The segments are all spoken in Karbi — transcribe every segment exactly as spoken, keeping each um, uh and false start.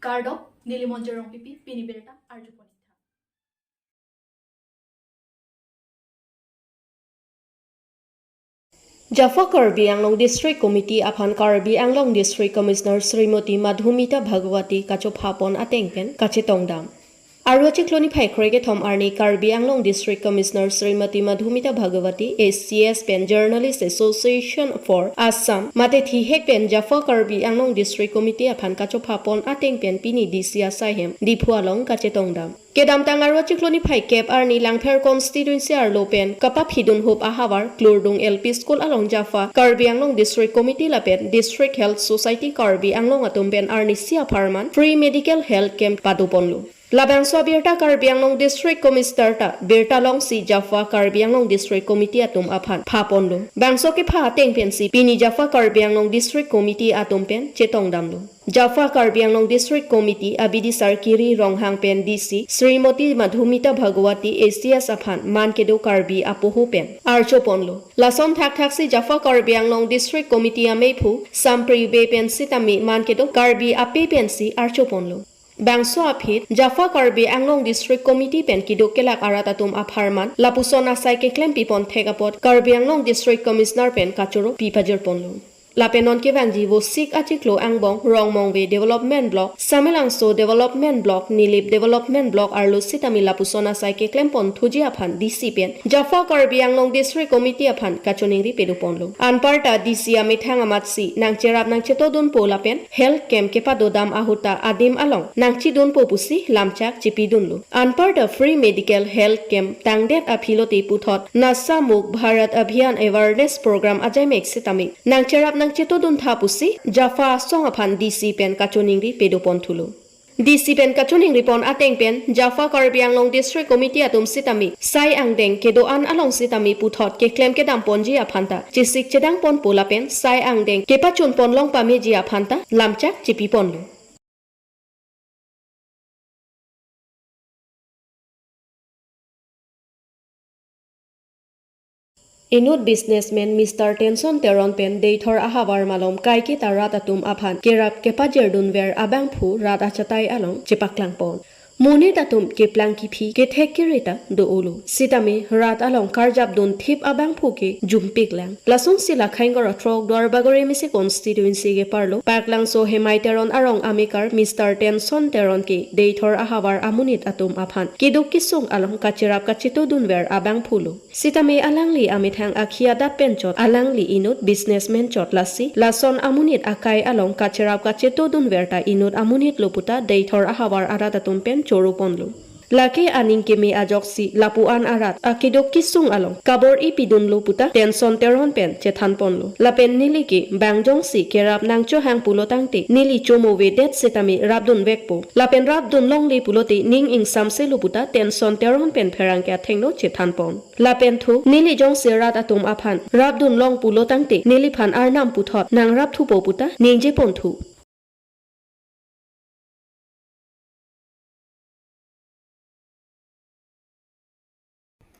Kardom, neli Monjir Rongpipi, pini birta arjupon-ik tha. Jaffa Karbi Anglong District Committee aphan Karbi Anglong District Commissioner Srimati Madhumita Bhagawati kachophapon ateng pen kachetongdam. Aru achiklo niphai krekethom arni Karbi Anglong District Commissioner Srimati Madhumita Bhagawati, A C S pen Journalist Association for Assam, mate thihek pen Jaffa Karbi Anglong District Committee aphan kachophapon ateng pen pini D C asaihem Diphu along kachetongdam. Kedamtang aru achiklo niphai kep arni Langpher constituency arlo pen kapaphidunhup ahavar Klurdung L P School along Jaffa Karbi Anglong District Committee lapen District Health Society Karbi Anglong atum pen arnisi apharman free medical health camp padoponlo. Labangso abirta Karbi Anglong District Commissioner ta birta longsi Jaffa Karbi Anglong District Committee atum aphan phaponlo. Bangso kepha ateng pensi pini Jaffa Karbi Anglong District Committee atum pen chetongdamlo. Jaffa Karbi Anglong District Committee abidi Sarkiri Ronghang pen D C Srimati Madhumita Bhagawati A C S aphan man kedo Karbi apoho pen archoponlo. Lason thakthaksi Jaffa Karbi Anglong District Committee ameiphu Sampri Bey pen sitame man kedo Karbi ape pensi archoponlo. Bangso aphi Jaffa Karbi Anglong District Committee pen keduk kelak arat atum apharman lapuson asai keklem pipon thek apot Karbi Anglong District Commissioner pen kachoro pi pajirponlo. Lapen non kevangji Vosik achiklo angbong Rongmongve Development Block, Samelangso Development Block, Nilip Development Block arlo sitame lapuson asai keklempon thuji aphan D C pen Jaffa Karbi Anglong District Committee aphan kachoningri pedoponlo. Anparta D C amethang amatsi nangcherap nangchetodunpo lapen health camp kepadodam ahut ta adim along nangchidunpo pusi lamchak chipidunlo. Anparta free medical health camp tangdet aphi lote puthot Nasha Mukt Bharat Abhiyan Awareness Program ajaimek sitame nangcherap nangchetoduntha pusi Jaffa asong aphan D C pen kachoningri pedoponthulo. D C pen kachoningripon ateng pen Jaffa Karbi Anglong District Committee atum sitame sai angdeng kedo-an along sitame puthot keklem kedamponji aphan ta chesik chedangponpo lapen sai angdeng kepachunpon long pameji aphan ta lamchak chipiponlo. Inut businessman Mister Tenson Teron pen Deithor ahavar malom kaiketa rat atum aphan kerap kepajirdunver abangphu rat achatai along chepaklangpon. Monit atum keplang kephi kethek kere ta do-olo. Sitame rat along karjapdun thip abangphu ke jumpiklang. Lasonsi la Khaingor athrok Duarbagori misi constituency keparlo Paklangso Hemai Teron arong amekar Mister Tenson Teron ke Deithor ahavar amonit atum aphan keduk kesung along kacherap kachetodunver abangphulo. Sitame alangli amethang akhi adat pen chot alangli inut businessman chot lasi lason amonit akai along kacherap kachetodunver ta inut amonitlo puta Deithor ahavar arat atum pen choroponlo. Lake aning keme ajoksi lapu-an arat akeduk kesung along kabor-i pidunlo puta Tenson Teron pen chethanponlo. Lapen neli ke bang jongsi kerap nangchohang pulo tangte neli chomovedet sitame rapdunvekpo. Lapen rapdun longle pulote ning ingsamselo puta Tenson Teron pen pherangke athengno chethanpon. Lapen thu neli jongsi rat atum aphan rapdun long pulo tangte neliphan arnam puthot nangrapthupo puta ningjeponthu.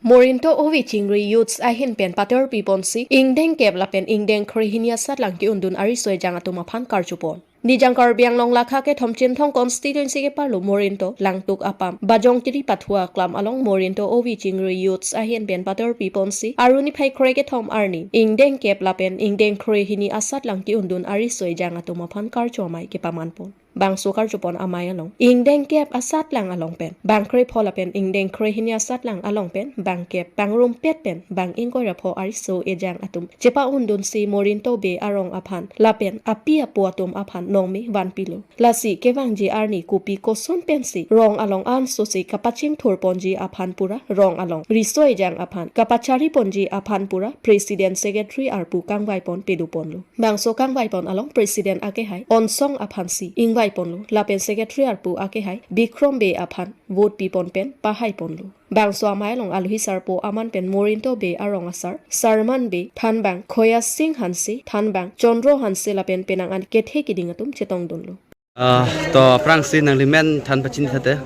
Morinto Ovi Chingri Youths ahin pen paterpiponsi ingdeng kep lapen ingdeng kre hini asatlang ke-undun ariso ejang atum aphan karjupon. Nijang Karbi Anglong lakha kethom Chinthong constituency keparlo Morinto Langtuk Apam Bajong Kiri Pathua Klam along Morinto Ovi Chingri Youths ahin pen paterpiponsi aru niphai kre kethom arni ingdeng kep lapen ingdeng kre hini asatlang ke-undun ariso ejang atum aphan karju amei kepamanpon. Bangso karjupon amei along ingdeng kep asatlang along pen bang krepho lapen ingdeng kre hini asatlang along pen bang kep pangrumpet pen bang ingkoi ra pho ariso ejang atum chepa-undunsi Morinto Bey arong aphan lapen api apo atum aphan nongme vanpilo. Lasi kevangji arni kopi koson pensi rong along ansosi kapachingthurponji aphan pura rong along riso ejang aphan kapachariponji aphan pura president secretary arpu kangvaipon pedoponlo. Bangso kangvaipon along president akehai Onsong aphansi ingvaiponlo lapen secretary arpu akehai Bikrom Bey aphan vote pipon pen pahaiponlo. Bangso amei along alohi sarpo aman pen Morinto Bey arong asar Sarman Bey, thanbang Khoya Sing Hanse, thanbang Chondro Hanse lapen penang an kethe keding atum chetongdunlo. Ah, to aphrangsi nanglimen than pachini thate.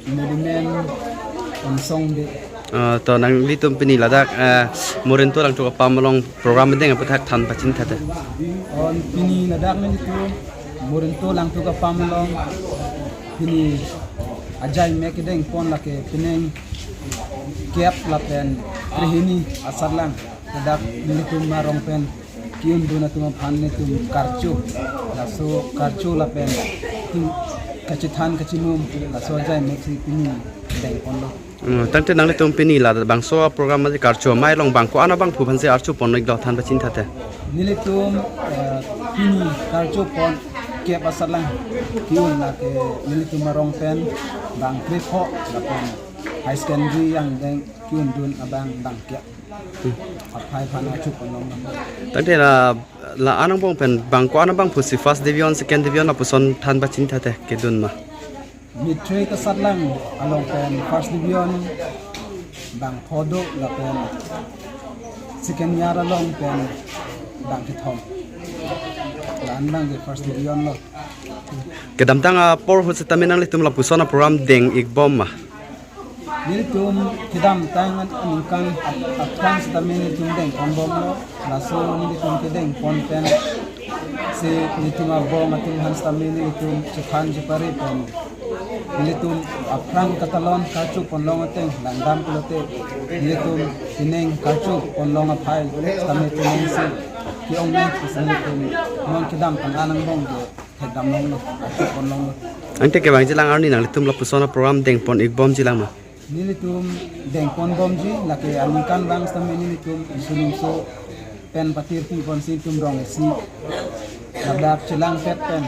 Nelimen Onsong Bey. Ah, to nanglitum pini ladak, eh, Morinto Langtuk Apam along program bendeng aputhak than pachini thate. On pini ladak nelitum Morinto Langtuk Apam along Pini ajai mek kedeng pon lake penang kep lapen krehini asatlang, ladak nelitum arong pen ki-undun atum aphan nelitum karcho, laso karcho lapen ting kachethan kachimum, laso ajai mek si pini deng ponlo. Hmm, tangte nanglitum pini la bangso program aji karcho amei along bang ko-an abangphu aphansi archo pon-iklo, than pachini tha te. Nelitum, eh, pini karcho pon kep asatlang ki-un lake nelitum arong pen bang krepho lapen high secondary angdeng ki-undun abang bang kep. Hmm. Aphai aphan archo ponlong. Tangte la, la-an angbong pen bang ko-an abangphu si first division, second division lapuson than pachini tha te kedun ma? Matric asatlang along pen first division bang pho do lapen second year along pen bang kethom. La-an abang ke first division lo. Kedamtang apor ahut sitame nanglitum lapuson aprogram deng-ikbom ma? Nelitum kedamtang an-, aningkan ap-, aphrang sitame nelitum deng ponbomlo, laso nelitum kedeng pon pen si nelitum abong atum aphan sitame nelitum chephan chepare pen nelitum aphrang katalon karcho ponlong ateng langdam pulote nelitum penang karcho ponlong aphai sitame penang si ke-ong nang si nelitum non kedamtang an angbong ke thekdam longlo, karcho ponlonglo. Tangte kevangjilang arni nanglitum lapuson aprogram deng pon-ikbomjilang ma? Nelitum deng ponbomji, lake aningkan abang sitame nelitum isu ningso pen patirpi ponsi nelitum rong isi ladak chelangpet pen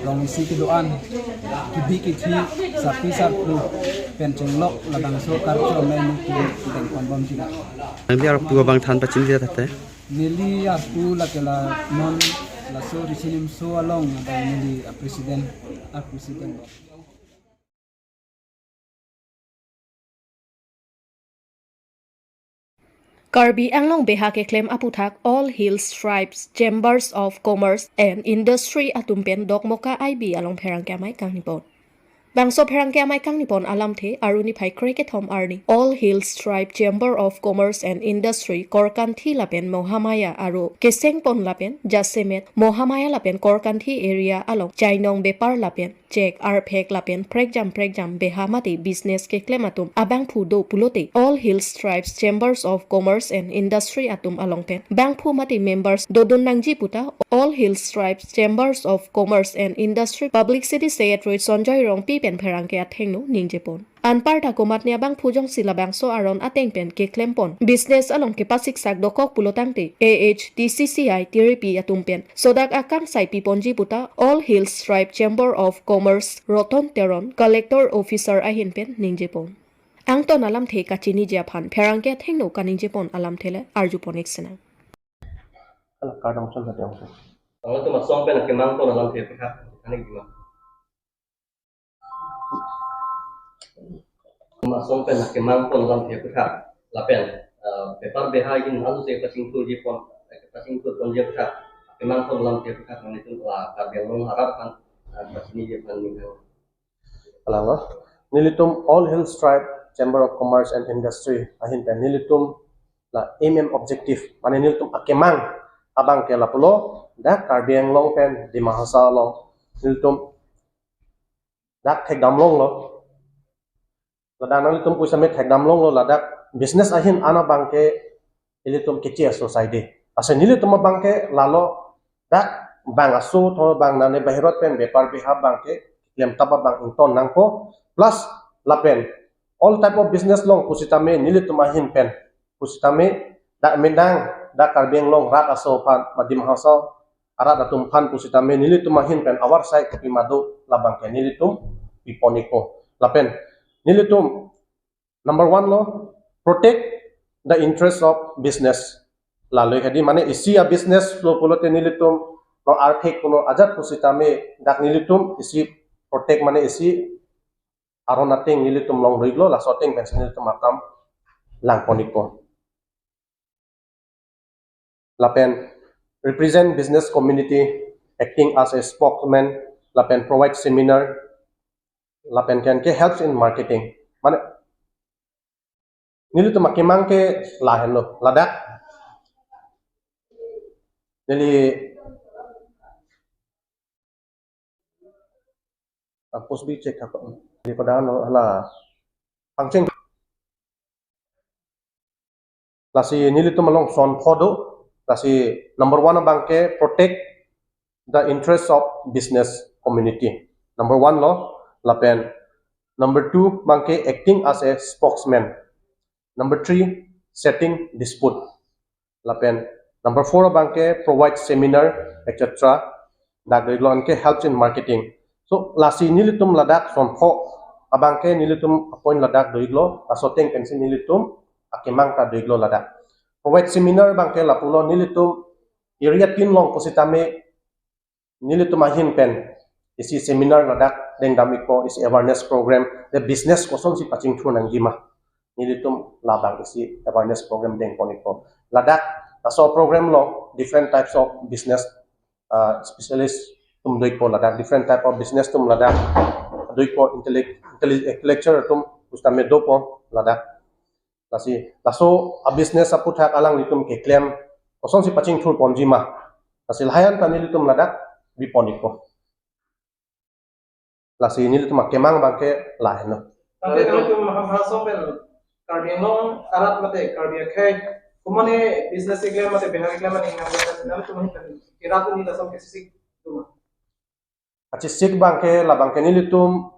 rong isi kedo-an, kebi kethe, sarpi sarpo pen chenglok labangso karcho amei nelitum deng ponbomjilang. Nangli arpu abang than pachini tha te. Neli arpu lake la non laso Risinimso along abang neli a-president, a-president. Karbi Anglong beha keklem aputhak All Hills Tribes Chambers of Commerce and Industry atum pen Dokmoka I B along pherangke amei kangni pon. Bangso pherangke amei kangni pon alamthe aruni phai krekethom arni All Hills Tribe Chamber of Commerce and Industry Korkanthi lapen Mohamaya aro keseng pon lapen jasemet Mohamaya lapen Korkanthi area along chainong bepar lapen chek arphek lapen prekjam prekjam beha mate business keklem atum abangphu do pulote All Hills Tribes Chambers of Commerce and Industry atum along pen bangphu mate members dodun nangji puta All Hills Tribes Chambers of Commerce and Industry Publicity Secretary Sonjoy Rongpi pen pherangke athengno ningje pon. Anparta komatne abangphu jongsi labangso aron ateng pen keklem pon business along kepasiksak dokok pulo tangte A H T C C I tiripi atum pen sodak akangsai pi ponji puta All Hills Tribe Chamber of Commerce Roton Teron Collector Officer ahin pen ningje pon. Angton alamthe kachiniji aphan pherangke athengno kaningje pon alamthe le arju pon-ik sinang. Hala kardom chon hati angso. Anglo tu masong pen akemang pon alamthe aphuthak thanik dima. Masong pen akemang pon alamthe aphuthak. Lapen, eh, bepar beha ahin alu si pachingthurji pon, eh, pachingthur ponji aphuthak. Akemang pon alamthe aphuthak nanglitum la Karbi Anglong arat aphan, eh, pachiniji aphan ning hang. Hala lo, nelitum All Hills Tribe Chamber of Commerce and Industry ahin pen nelitum la aim and objective, mane nelitum akemang abang ke lapulo, dak Karbi Anglong pen Dima Hasao along nelitum dak thekdam longlo. Ladak nanglitum pusitame thekdam longlo, ladak business ahin an abang ke ilitum keche aso saide. Ase nelitum abang ke lalo dak bang aso tho bang nane bahirot pen bepar beha abang ke klem tap abang ington nangpo, plus lapen all type of business along pusitame nelitum ahin pen pusitame dak mendang dak Karbi Anglong rat aso aphan ma Dima Hasao arat atum aphan pusitame nelitum ahin pen avarsai kopi ma do labang ke nelitum pi pon-ikpo. Lapen nelitum number one lo, protect the interest of business. Lalo hadi mane isi a-business lo pulote nelitum no arphek puno ajat pusitame dak nelitum isi protect mane isi aron ateng nelitum longri lo, laso ateng pensi nelitum akam lang pon-ikpo. Lapen represent business community, acting as a spokesman, lapen provide seminar, lapen ke anke helps in marketing. Mane nelitum akemang ke lahenlo, ladak neli Post bi check thak. Di pada no hala pangcheng. Lasi nelitum along son pho do. Lasi number one abangke protect the interests of business community. Number one lo, lapen number two abangke acting as a spokesman. Number three, setting dispute. Lapen number four abangke provide seminar, et cetera. Dak do-iklo, anke helps in marketing. So lasi nelitum ladak son pho abangke nelitum appoint ladak do-iklo, laso ateng pensi nelitum akemang ta do-iklo ladak. Provide seminar abangke lapulo, nelitum area tin along pusitame nelitum ahin pen isi seminar ladak dengdam-ikpo, isi awareness program, the business kosonsi pachingthur nangjima. Nelitum labang isi awareness program dengpon-ikpo. Ladak laso program along different types of business, uh, specialist atum do-ikpo ladak, different type of business atum ladak do-ikpo, intellect, intellect, intellectual atum pusitame dopo ladak. Lasi laso a-business aputhak alanglitum keklem kosonsi pachingthur ponjima. Lasi lahai an ta nelitum ladak bipon-ikpo. Lasi nelitum akemang abangke lahai no. Tapi kalau itu mahal mahal sopen Karbi Anglong arat mate Karbi akhei kumane business keklem mate behave keklem mate nang nang itu mahal kan kira tu ni langsung ke sisi tu. Kachesik abangke labangke nelitum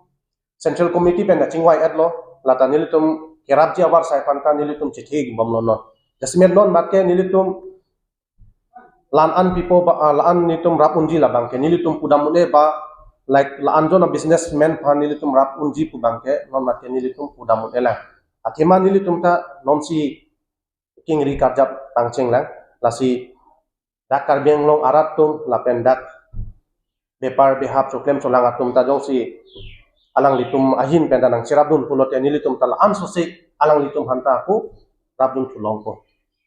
Central Committee pen kachingvai-etlo, lata nelitum kerapji avarsai aphanta nelitum chithi bomlo non. Jasemet non abangke nelitum la-an people ba, ah, la-an nelitum rap unji labangke nelitum pudam un-e ba, like la-an jon a-businessman aphan nelitum rap unji pu abangke non abangke nelitum pudam un-e lang. Athema nelitum ta nonsi kingri karjap pangcheng lang, lasi dak Karbi Anglong arat atum lapen dak bepar behap choklem cholang atum ta jongsi alanglitum ahin pen ta nangcherapdun pulote nelitum ta la-an sosik alanglitum aphanta ako rapdun thu longpo.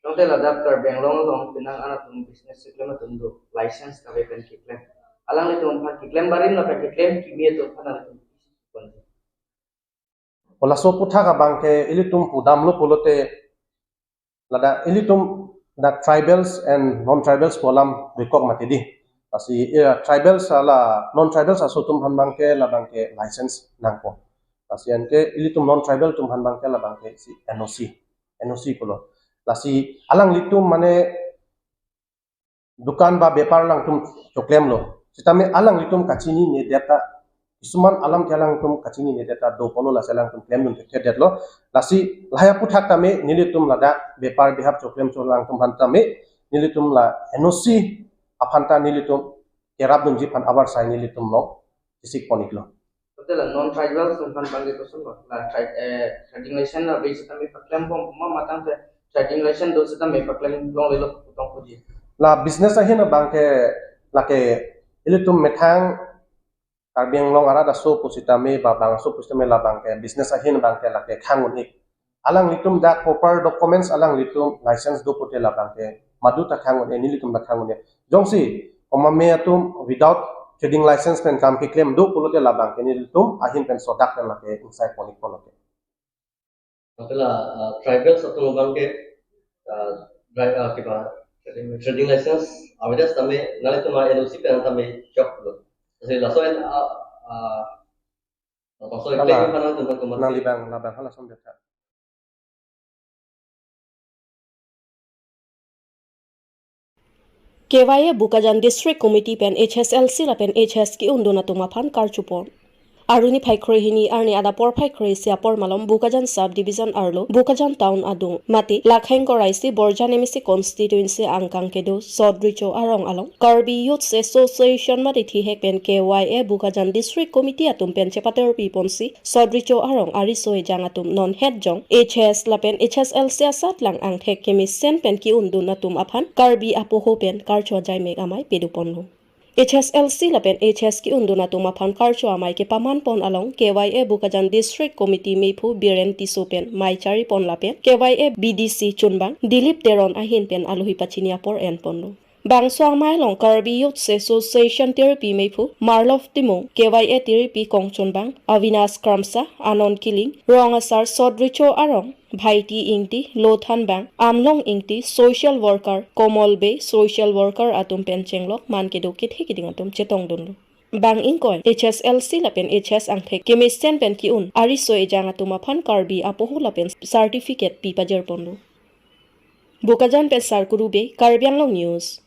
Tangte ladak Karbi Anglong along penang an atum business keklem atum do, license kave pen keklem. Alanglitum aphan keklem barim lapen keklem kimi atum aphan alanglitum O laso aputhak abangke ilitum pudamlo pulote ladak ilitum dak tribals and non-tribals pu alam doikok mati di. Lasi, eh, tribals hala non-tribals aso atum aphan abangke labangke license nangpo. Lasi anke ilitum non-tribal atum aphan abangke labangke si N O C, N O C pulo. Lasi alanglitum mane dukan ba bepar alangtum choklemlo. Sitame alanglitum kachininedet ta, kisuman alam ke alanglitum kachininedet ta do pulo, lasi alangtum klemdun thekthedetlo. Lasi lahai aputhak tame nelitum ladak bepar behap choklem cholangtum aphan tame nelitum la N O C aphanta nelitum kerapdunji aphan avarsai nelitum lo chisik pon-iklo. Hotel la non-tribal atum aphan abangke koson lo. La tri-, eh, trading license la base tame paklem bom ma matang te trading license do sitame paklem longlelo putong puji. La business ahin abangke lake ilitum methang Karbi Anglong arat aso pusitame ba bang aso pusitame labangke business ahin abangke lake khang un-ik. Alanglitum dak proper documents alanglitum license do pute labangke madu ta khang un-e, nelitum ta khang un-e. Jongsi komame atum without trading license pen kam keklem do pulote labangke nelitum ahin pen sodak pen lake ingsai pon-ik pulote. Hotel la, uh, tribals atum abangke, uh, dri-, uh, kiba trading, trading license avedet tame nanglitum N O C pen tame joklo. Lasi laso en, uh, uh, laso en hala, pe mana tum tum nang libang labang hala som beta. K Y A Bokajan District Committee pen H S L C lapen H S ke-undun atum aphan karchupon. Arni phai kre-hini arni adap porphai kre-isi apor malom Bokajan Sub Division arlo Bokajan Town adung mate Lakheng Koraisi Borjan M A C Constituency angkang kedo Sot Recho arong along Karbi Youths Association mate thihek pen K Y A Bokajan District Committee atum pen chepaterpi ponsi Sot Recho arong ariso ejang atum non hetjong H S lapen H S L C asatlang angthek kemesen pen ke-undun atum aphan Karbi apoho pen karcho ajaimek amei pedoponlo. H S L C lapen H S ke-undun atum aphan karcho amei kepaman pon along K Y A Bokajan District Committee mephu Biren Tisso pen mei charipon lapen K Y A B D C chunbang Dilip Teron ahin pen alohi pachini apor enponlo. Bangso amei along Karbi Youths Association tiripi mephu Marlov Timung, K Y A tiripi kongchunbang Avinash Kramsa, Anon Kiling, rong asar Sot Recho arong Bhaiti Ingti, Lothan bang Amlong Ingti, social worker Komol Bey, social worker atum pen chenglok man kedo kethe keding atum chetongdunlo. bang ingkoi H S L C lapen H S angthek kemesen pen ki-un ariso ejang atum aphan Karbi apoho lapen certificate pi pajirponlo. Bokajan pen Sarkuru Bey, Karbi Anglong News.